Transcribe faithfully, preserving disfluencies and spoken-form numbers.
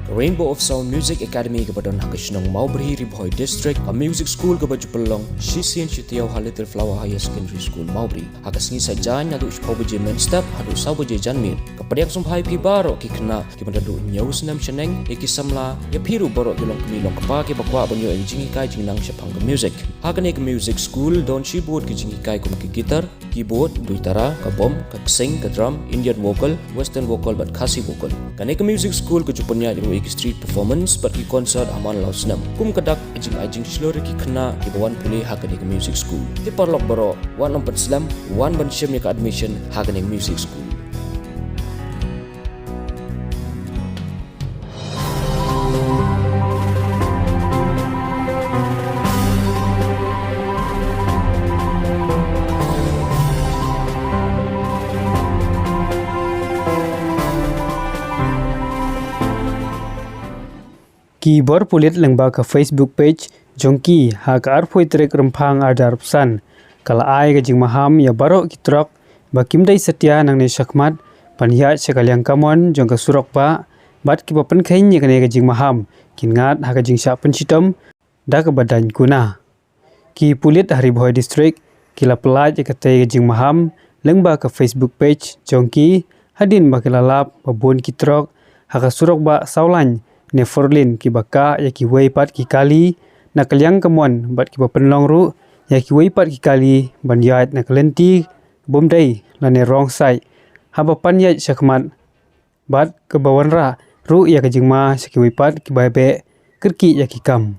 Rainbow of Sound Music Academy kaba don ha ka shnong Mawbri, Ri Bhoi District, ka music school kaba ju pynlong shisien shi taïew ha Little Flower Higher Secondary School, Mawbri. Ha ka sngi Saitjaiñ naduh shiphew baje mynstep haduh saw baje janmiet. Ka pdiang sngewbha ïa phi baroh ki khynnah kiba naduh hynñiew snem shaneng, ïa ki samla, ïa phi ruh baroh ki longkmie longkpa kiba kwah ban ïoh ïa ka jinghikai jingnang shaphang ka music. Ha kane ka music school don shibun ki jinghikai kum ka guitar, keyboard, duitara, ka bom, ka ksing, ka drum, Indian vocal, western vocal bad Khasi vocal. Kane ka music school ka ju pynïaid ruh ïa ki street performance bad ki concert ha man la u snem. Kum ka dak, ka jingai jingshlur ïa ki khynnah kiba wan pule ha kane ka music school. Te paralok baroh, wat nym pynslem, wan ban shim ïa ka admission ha kane ka music school. Ki bor pulit lyngba ka Facebook page jong ki ha ka arphew tarik Rymphang arhajar arphew san ka la ai ka jingmaham ïa baroh ki trok ba kim dei satia nangne shakhmat ban ïaid sha ka liang kamon jong ka surok bah, bad kiba pynkheiñ ïa kane ka jingmaham kin ngat ha ka jingshah pynshitom da kaba daiñ kuna. Ki pulit ha Ri Bhoi District ki la pyllait ïa katei ka jingmaham lyngba ka Facebook page jong ki, hadien ba ki la lap ba bun ki trok ha ka surok bah saw lane four lane kiba kah ïa kiwei pat ki kali na ka liang kamon bad kiba pynlong ruh ïa kiwei pat ki kali ban ïaid na ka lynti bym dei lane wrong side haba pan ïaid shakhmat, bad kaba wanrah ruh ïa ka jingma sha kiwei pat kiba beh kyrkieh ïa ki kam.